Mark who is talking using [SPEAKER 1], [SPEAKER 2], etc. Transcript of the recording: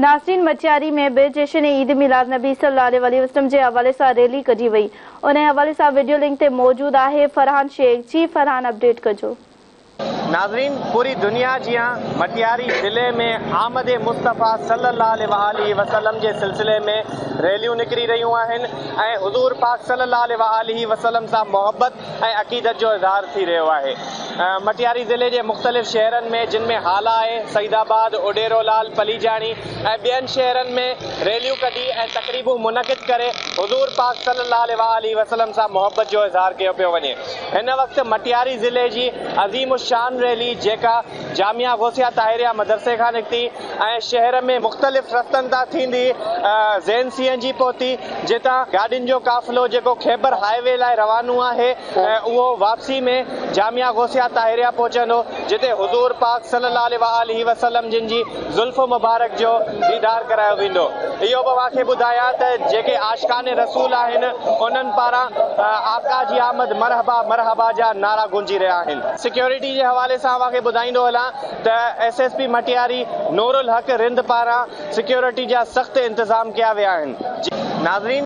[SPEAKER 1] ناظرين مٽياري ۾ به جشن عيد ميلاد نبي صلي الله عليه واٰله وسلم جي حوالي سان ريلي ڪڍي وئي انهي حوالي سان وڊيو لنڪ تي موجود آهي فرحان شيخ جي فرحان اپڊيٽ ڪجو.
[SPEAKER 2] ناظرين پوري دنيا جيان مٽياري ضلعي ۾ آمد مصطفيٰ صلي الله عليه واٰله وسلم جي سلسلي ۾ ريليون نڪري رهيون آهن ۽ حضور پاڪ صلي الله عليه واٰله وسلم سان محبت ۽ عقيدت جو اظهار ٿي رهيو آهي. مٽياري ضلعي جي مختلف شهرن ۾ جن ۾ هالا آهي، سعيد آباد، اڏيرو لال، پليجاڻي ۽ ٻين شهرن ۾ ريليون ڪڍي ۽ تقريبون منعقد ڪري حضور پاڪ صلي الله عليه واٰله وسلم سان محبت جو اظهار ڪيو پيو وڃي. هن وقت مٽياري ضلعي جي عظيم الشان ريلي جيڪا جامعه غوثيه طاهريه مدرسي کان نڪتي ۽ شهر ۾ مختلف رستن تان ٿيندي زين سي اين جي پهتي جتان گاڏين جو قافلو جيڪو خيبر هاء وي لاء روانو آهي اهو واپسي ۾ جامعه غوثيه طاهريه پهچندو جتي حضور پاڪ صلي الله عليه واٰله وسلم جن جي زلف مبارڪ جو ديدار ڪرايو ويندو. اهو به اوهان کي ٻڌايان ته جيڪي عاشقان رسول آهن انهن پاران آقا جي آمد مرحبا مرحبا جا نعرا گونجي رهيا آهن. سيڪيورٽي جي حوالي سان اوهان کي ٻڌائيندو هلان ته S S P Matiari Noor ul Haq Rind پاران سيڪيورٽي جا سخت انتظام ڪيا ويا آهن. ناظرين.